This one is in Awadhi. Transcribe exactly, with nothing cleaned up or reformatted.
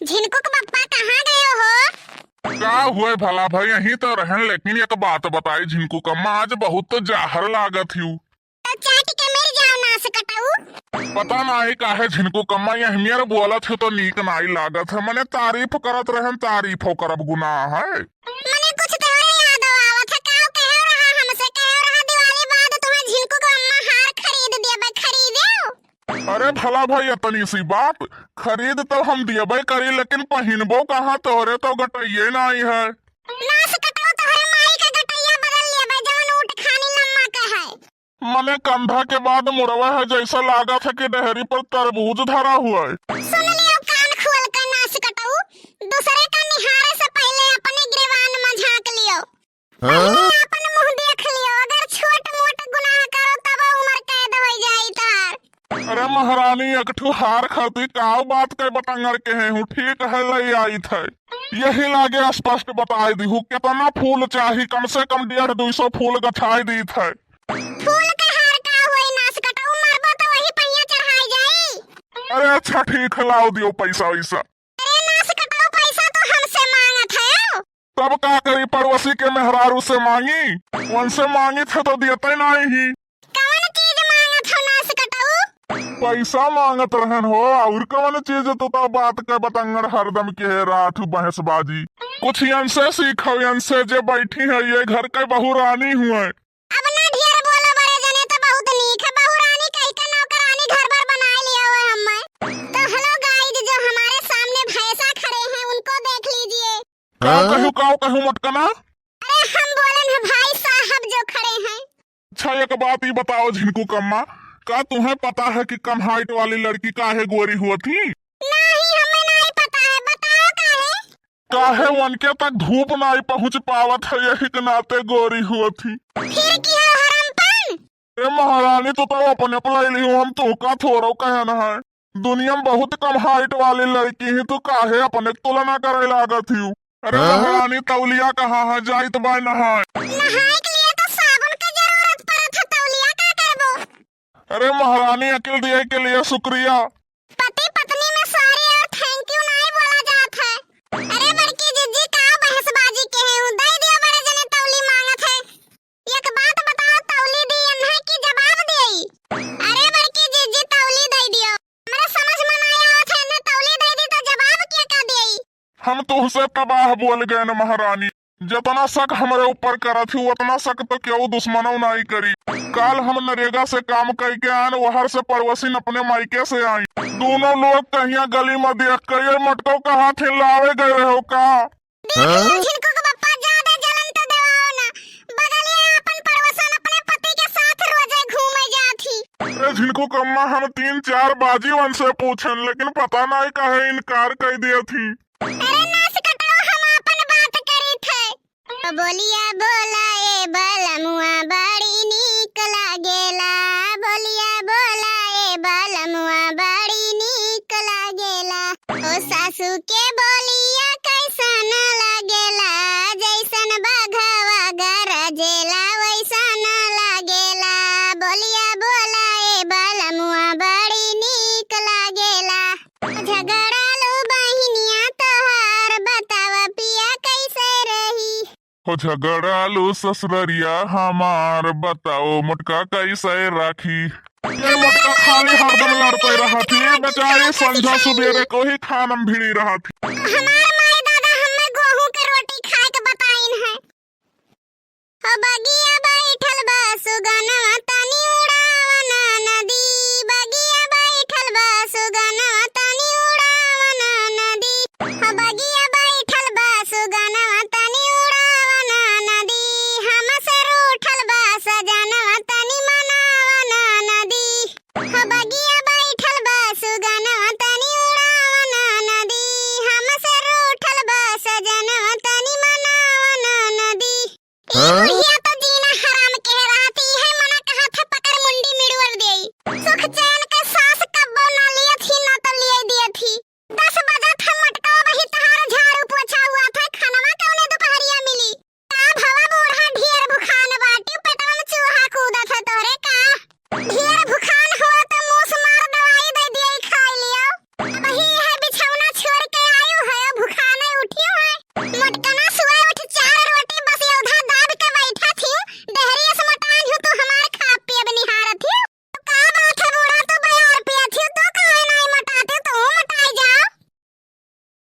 झिनकू के पप्पा, कहाँ गए हो? का हुए भला भाई, यहीं तो रहन, लेकिन एक बात बताई झिनकू कम्मा, आज बहुत जाहर लागत हिउ। तो चाट के मर जाओ नास कटाऊ। पता नाहीं काहे झिनकू कम्मा, यह मेर बोलत हिउ तो नीक नाहीं लागत है। मने तारीफ करत रहन, तारीफो करब गुनाह है। मने कुछ तोहरे याद आवत है, का कहो रहा हमसे, कहो रहा दिवाली बाद तुम्हें झिनकू कम्मा हार खरीद देबे, खरीदे। अरे भला भाई, इतनी सी बात, खरीद तो हम दियबे करी, लेकिन पहिनबो कहाँ, तोहरे तो गटइये नाहीं है। नास कटाऊ, तोहरे माई के गटइया बदल लेबे, जवन ऊँट खानी लम्मा के है। मने कंधा के बाद मुड़वा है, जैसा लागत है कि डेहरी पर तरबूज धरा हुआ है। सुन लियो कान खोल के नास कटाऊ, दूसरे का निहारे से पहले अपने गिरवान में झाँक लियो। हाँ? पहिले आपन मुँह देख लियो, अगर छोट मोट गुनाह करो तब उम्र कैद हो जाई तार। अरे महारानी, एक ठो हार खातिर काव बात के बतंगड़ के हैं हूँ, ठीक है ले आई थे। यही लागे स्पष्ट बताई दी हूँ, कितना फूल चाही, कम से कम डेढ़ दुई सौ फूल गछाई दी थे। फूल के हार का होई नास कटाऊ, मरबो तो वही पहिया चढ़ाई जाई। अरे अच्छा ठीक है, लाओ दियो पैसा वैसा। अरे नास कटाऊ, पैसा तो हमसे मांगत है। तब का करी, पड़ोसी के मेहरारू से मांगी, उनसे मांगी थे तो देते नाहीं ही। कवन चीज मांगत हो नास कटाऊ? पैसा मांगत रहन हो, और कवन चीज? तू तो बात के बतंगड़ हरदम के रात भैंसबाजी। कुछ इनसे सीखो, इनसे जे बैठी है ये घर के बहू रानी हुए। अब ना ढेर बोलो बड़े जने, तो बहुत नीक है, बहू रानी कह के नौकरानी घर भर बनाए लिया हुआ है हमें। तो hello guys, जो हमारे सामने भैंसा खड़े हैं उनको देख लीजिए। का हाँ? कहू, का कहू मटकना? अरे हम बोले न भाई साहब जो खड़े हैं। अच्छा एक बात ये बताओ झिनकू कम्मा, का तुम्हें पता है कि कम height वाली लड़की काहे गोरी हुआ थी? नहीं, हमें नहीं पता है, बताओ काहे? काहे उनके तक धूप नाहीं पहुँच पावत है, यही के नाते गोरी हुआ थी। फिर की हो हरमपन? ए महारानी, तू तो अपने पलाई लियो, हम तोहका थोड़ो कहन है। दुनिया में बहुत कम height वाली लड़की ही, तू काहे अपने तुलना करे लागत हियो? अरे हाँ? महारानी, तौलिया कहाँ है? जाइत बाय नहाए। नहाए के लिए तो साबुन के जरूरत पड़त है, तौलिया का करबो? अरे महारानी, अकिल दिए के लिए शुक्रिया। पति पत्नी में sorry और thank you नाहीं बोला जात है। अरे बड़की जिज्जी, का बहसबाजी के है? दे दियो, बड़े जने तौली मांगत है। एक बात बताओ, तौली दी एन्हे कि जवाब देई? अरे बड़की जिज्जी, तौली दे दियो। हमरा समझ में नाहीं आवत है, एन्हे तौली दे दी तो जवाब के का देई? हम तोहसे तबाह बोल गए न महारानी, जतना शक हमरे ऊपर करत ही, उतना शक तो केहू दुश्मनों नाहीं करी। काल हम नरेगा से काम कइके आएन, वहर से पड़ोसिन अपने मायके से आई। दोनों लोग कहिया गली में देख के, "ये मटको कहाँ थे, लावे गए रहो का?" देख लियो, हाँ? झिनकू के पप्पा, ज्यादा जलन तो देवाओ ना। बगलिया अपन पड़ोसन अपने पति के साथ रोजे घूमे जात ही। अरे झिनकू कम्मा, हम तीन चार बाजी उनसे पूछन, लेकिन पता नाहीं काहे इनकार कइ दिया थी। अरे नास कटाऊ, हम अपन बात करी थे। ओ बोलिया बोला ए बलमुआ बड़ी नीक लागेला, बोलिया बोला ए बलमुआ बड़ी नीक लागेला। ओ सासू के बोलिया कैसन लागेला, जैसन बघवा गरजेला वैसन लागेला। बोलिया बोला ए बलमुआ बड़ी नीक लागेला। झगड़ालू बहिनिया तोहार बतावा पिया कैसे रही। हो झगड़ालू ससुररिया हमार, बताओ मोटका कैसे राखी। ये मोटका खाली हरदम लड़ते रहत ही, बेचारी संझा सुबेरे को ही खानम भिड़ी रहत ही। हमार माई दादा हमें गेहूं के रोटी खाए के बताइन है। हो बगिया बैठल बा सुगनवा, तनी उड़ावना नदी। बगिया बैठल बा सुगनवा,